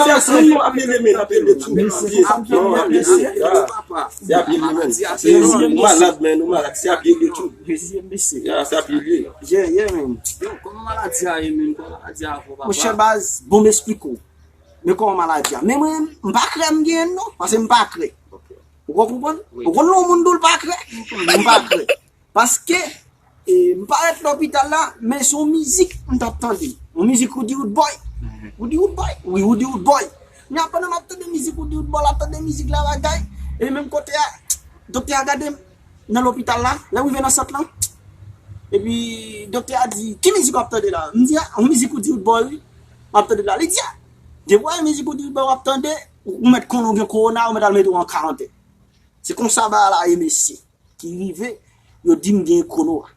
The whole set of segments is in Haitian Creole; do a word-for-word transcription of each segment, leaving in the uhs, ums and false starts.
Se ap rele men, ap rele tou. Mesye, se ap rele men. Se ap rele men. Ou malad men, ou malad. Se ap rele tou. Mesye, mesye. Ya, se ap rele. Yeah, yeah, man. Yo, kòman maladi a ye menm? Kòman maladi a avè w, papa? Monchè baz, bon, m esplike w. Men kòman maladi a? Men mwen, m pa krè m genyen l non, paske m pa krè. Ou konn konprann? Ou konn lè yon moun di w l pa krè? M pa krè. Paske, e, m parèt lopital la, men se yon mizik m t ap tande. Yon mizik Roody Roodboy. Roody Roodboy? Wi, Roody Roodboy. Kounye a pandan m ap tande mizik Roody Roodboy la, tande mizik la bagay, e menm kote a, doktè a gade m nan lopital la, lè m rive nan sant lan. Epi doktè a di, "Ki mizik w ap tande la?" M di, "A, yon mizik Roody Roodboy wi, m ap tande la." Li di, "A, depi w wè mizik Roody Roodboy w ap tande, ou mèt konnen w gen kowona, ou mèt al mete w an karantèn." Se konsa bagay la ye mesye. Ki rive, yo di m gen kowona.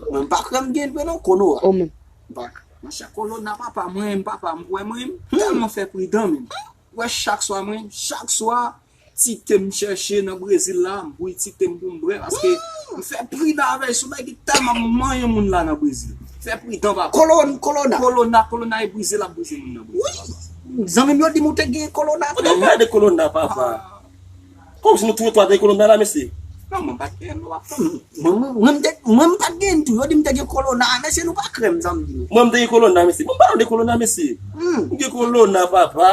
Mwen m pa kwè m gen vre non, kowona. Oh, men. M pa kwè. Monchè, kowona, papa, mwen menm, papa, m kwè mwen menm, m tèlman fè pridan menm. Wè chak swa, mwen, chak swa, ti te m chèche nan Brezil la, m bouyi ti te m pou m bwè, paske m fè pridan avè l, se yon bagay ki tèlman m manyen moun la nan Brezil. Fè pridan, papa. Kolon-, kowona. Kowona, kowona e brize l ap brize moun nan Brezil, papa. Zanmi m yo di m ou te gen kowona. Ou te pale de kowona, papa. Kòmsi nou tou twa te gen kowona la, mesye? Non, mwen pa t gen, nou ap tann. Mwen, mwen, mwen, m te, mwen, m pa t gen tou. Yo di m te gen kowona, mesye, nou pa kwè m, sa m di nou. Mwen, m te gen kowona, mesye. Mwen pa de kowona, mesye. Hmm. M gen kowona, papa.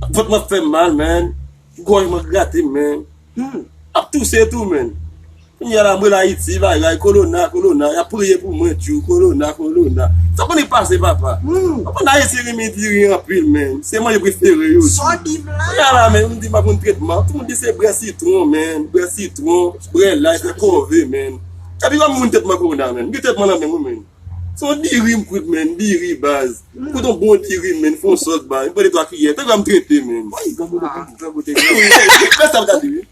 Vant mwen ap fè m mal, man. Gòj mwen grate m, man. Hmm. Ap touse tou, man. Kounye a la, mwen la Ayiti, bagay, kowona, kowona, y ap priye pou mwen, tjou, kowona, kowona. Sa konn pase, papa. Hmm. Papa, Ayisyen renmen diri anpil, man. Se manje prefere yo. Sa w di m la? Kounye a la, man, m di m ap pran tretman. Tout moun di se bwè sitwon, man. Bwè sitwon, bwè lay, fè kòve, man. Epi, kòm moun tèt mwen kowona, man. M gen tèt mwen nan men mwen, man. Se yon diri m kwit, man. Diri, baz. M kwit yon bon diri, man. Fè yon sòs, baz. M pran de twa kiyè. Te gwa m trete, man. Woy, grangou te grangou. Fè sa m ta di, wi.